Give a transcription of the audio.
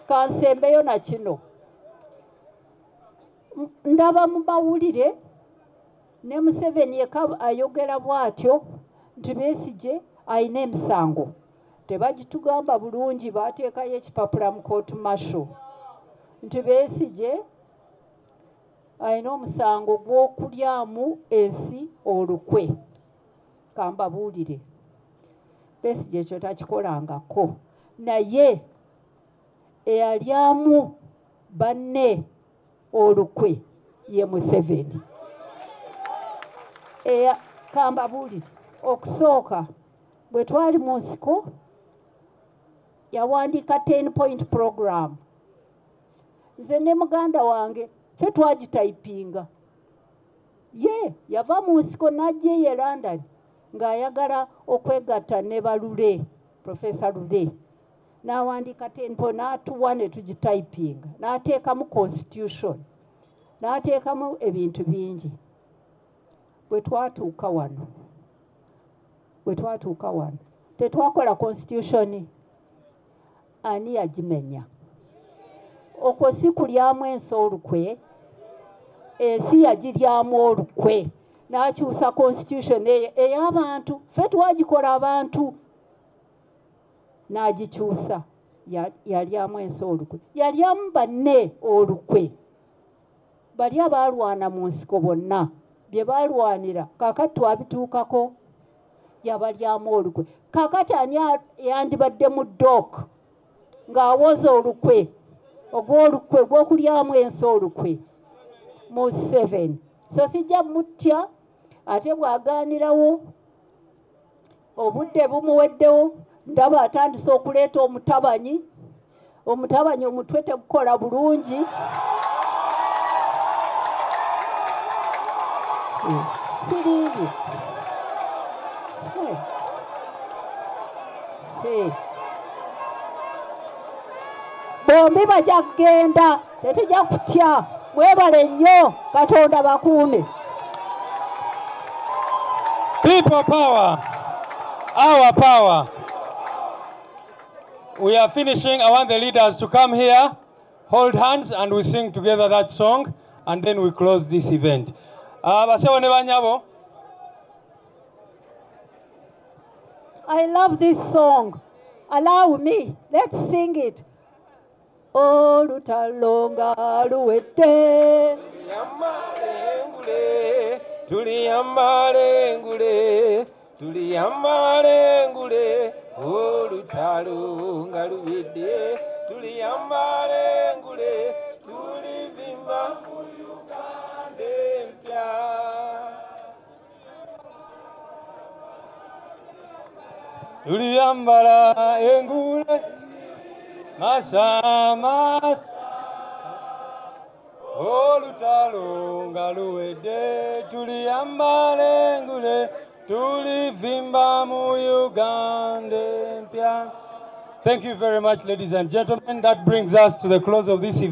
Kansembeyo na kino, ndaba mu mawulire ne Museveni yeka ayogera bw'atyo nti Besigye alina emisango. Tebagitugamba bulungi, baateekayo ekipapula mu court martial nti Besigye alina omusango gw'okulyamu ensi olukwe. Kambabuulire, Besigye ekyo takikolangako, naye eyalyamu banne olukwe ye Museveni. Kambabuulire, okusooka bwe twali mu nsiko yawandiika 10 point program. Nze ne muganda wange ffe twagitayipinga. Ye yava mu nsiko n'ajja eyo e London ng'ayagala okwegatta ne Balule, Professor Lule, n'awandiika 10 point n'atuwa ne tugitayipinga, n'ateekamu constitution, n'ateekamu ebintu bingi. Bwe twatuuka wano tetwakola constitution. Ani yagimenya? Okwo si kulyamu ensi olukwe? Ensi yagiryamu olukwe n'akyusa constitution eyo ey'abantu, ffe twagikola abantu, n'agikyusa. Yalyamu ensi olukwe, yalyamu banne olukwe, bali abaalwana mu nsiko bonna bye baalwanira kaakati twabituukako. Yabalyamu olukwe. Kaakati ani yandibadde mu dock ng'awoza olukwe ogw'olukwe gw'okulyamu ensi olukwe? Museveni. So sijja mutya, ate bw'agaanirawo obudde bumuweddewo. Ndaba atandise okuleeta omutabanyi, omutabanyi omutwe tegukola bulungi. Siriibi. Bombi bajja kugenda, tetujja kutya. Mwebale nnyo, Katonda bakuume. People power, our power. We are finishing. I want the leaders to come here, hold hands, and we sing together that song, and then we close this event. Bassebo ne bannyabo. I love this song. Allow me. Let's sing it. Olutalo nga luwedde. Tuliyambala engule, tuliyambala engule, olutalo nga luwedde, tuliyambala engule, tulivimba mu Uganda empya. Tuliyambala engule masa masa, olutalo nga luwedde, tuliyambala engule, tulivimba mu Uganda empya. Thank you very much, ladies and gentlemen. That brings us to the close of this event.